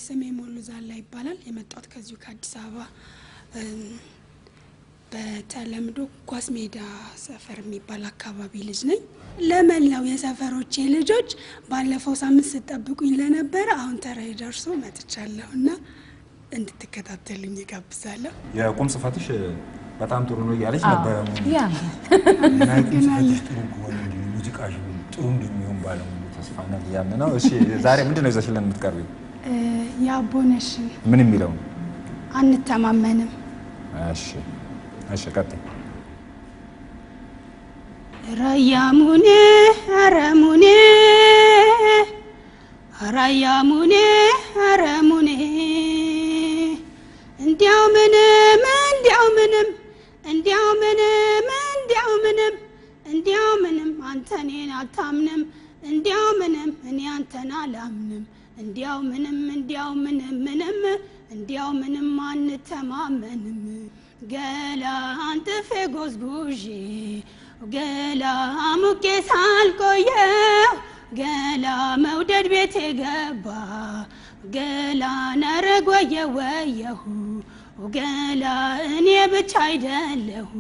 ስሜ ሙሉ ዛላ ይባላል። የመጣሁት ከዚሁ ከአዲስ አበባ በተለምዶ ኳስ ሜዳ ሰፈር የሚባል አካባቢ ልጅ ነኝ። ለመላው የሰፈሮቼ ልጆች ባለፈው ሳምንት ስጠብቁኝ ለነበረ አሁን ተራዬ ደርሶ መጥቻለሁ እና እንድትከታተሉኝ እጋብዛለሁ። የቁም ጽፈትሽ በጣም ጥሩ ነው እያለች ነበረ። ያ እና የቁም ጽፈትሽ ጥሩ ከሆነ እንግዲህ ሙዚቃሽ ጥሩ እንደሚሆን ባለሙሉ ተስፋ ነን እያልን ነው። እሺ ዛሬ ምንድን ነው ይዘሽልን የምትቀርቢው? የአቦነሽን ምን የሚለው ነው? አንተማመንም። እሺ እሺ፣ ቀጥይ። ራያሙኔ አረሙኔ ራያሙኔ አረሙኔ እንዲያው ምንም እንዲያው ምንም እንዲያው ምንም እንዲያው ምንም እንዲያው ምንም አንተ እኔን አታምንም እንዲያው ምንም እኔ አንተን አላምንም እንዲያው ምንም እንዲያው ምንም ምንም እንዲያው ምንም አንተማመንም። ገላ አንጥፌ ጎዝጉዤ ገላ ሙቄ ሳልቆየው ገላ መውደድ ቤቴ ገባ ገላ ነረግ ወየ ወየሁ ገላ እኔ ብቻ አይደለሁ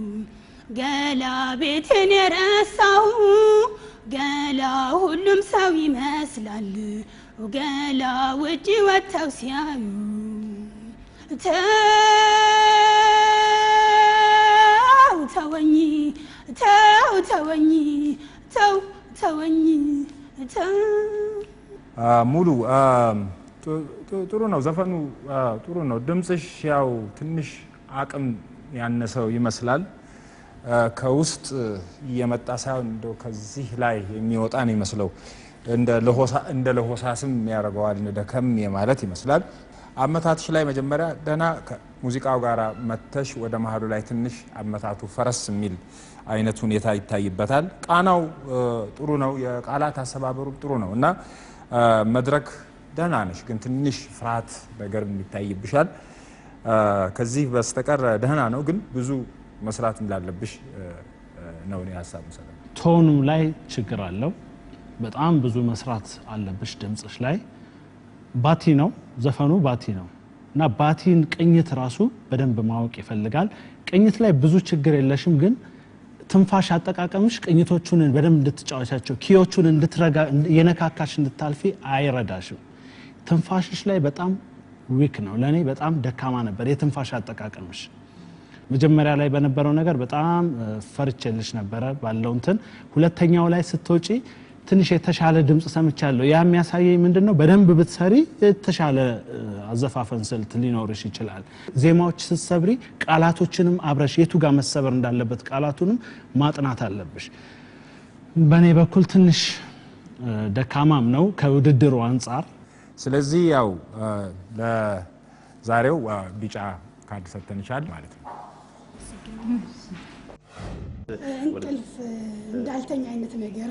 ገላ ቤቴን የረሳሁ ገላ ሁሉም ሰው ይመስላል ገላ ውጪ ወጥተው ሲያዩ ተው ተወኝ ተው ተወኝ ተው ተወኝ ተው። ሙሉ ጥሩ ነው፣ ዘፈኑ ጥሩ ነው። ድምፅሽ ያው ትንሽ አቅም ያነሰው ይመስላል። ከውስጥ እየመጣ ሳይሆን እንደው ከዚህ ላይ የሚወጣ ነው ይመስለው። እንደ ለሆሳስም ያደርገዋል ደከም የማለት ይመስላል። አመታትሽ ላይ መጀመሪያ ደህና ከሙዚቃው ጋር መተሽ ወደ መሀሉ ላይ ትንሽ አመታቱ ፈረስ የሚል አይነት ሁኔታ ይታይበታል። ቃናው ጥሩ ነው፣ የቃላት አሰባበሩ ጥሩ ነው እና መድረክ ደህና ነሽ፣ ግን ትንሽ ፍርሃት ነገር ይታይብሻል። ከዚህ በስተቀር ደህና ነው፣ ግን ብዙ መስራት እንዳለብሽ ነው እኔ ሀሳብ የምሰጠው። ቶኑ ላይ ችግር አለው። በጣም ብዙ መስራት አለብሽ ድምፅሽ ላይ። ባቲ ነው ዘፈኑ፣ ባቲ ነው እና ባቲን ቅኝት ራሱ በደንብ ማወቅ ይፈልጋል። ቅኝት ላይ ብዙ ችግር የለሽም፣ ግን ትንፋሽ አጠቃቀምሽ ቅኝቶቹን በደንብ እንድትጫወቻቸው key ዎቹን እንድትረጋ የነካካሽ እንድታልፊ አይረዳሽም። ትንፋሽሽ ላይ በጣም weak ነው። ለእኔ በጣም ደካማ ነበር የትንፋሽ አጠቃቀምሽ። መጀመሪያ ላይ በነበረው ነገር በጣም ፈርቼልሽ ነበረ ባለው እንትን። ሁለተኛው ላይ ስትወጪ ትንሽ የተሻለ ድምፅ ሰምቻለሁ። ያ የሚያሳየኝ ምንድን ነው? በደንብ ብትሰሪ የተሻለ አዘፋፈን ስልት ሊኖርሽ ይችላል። ዜማዎች ስትሰብሪ ቃላቶችንም አብረሽ የቱ ጋር መሰበር እንዳለበት ቃላቱንም ማጥናት አለብሽ። በእኔ በኩል ትንሽ ደካማም ነው ከውድድሩ አንጻር። ስለዚህ ያው ለዛሬው ቢጫ ካርድ ሰጥተንሻል ማለት ነው። እንቅልፍ እንዳልተኛ አይነት ነገር።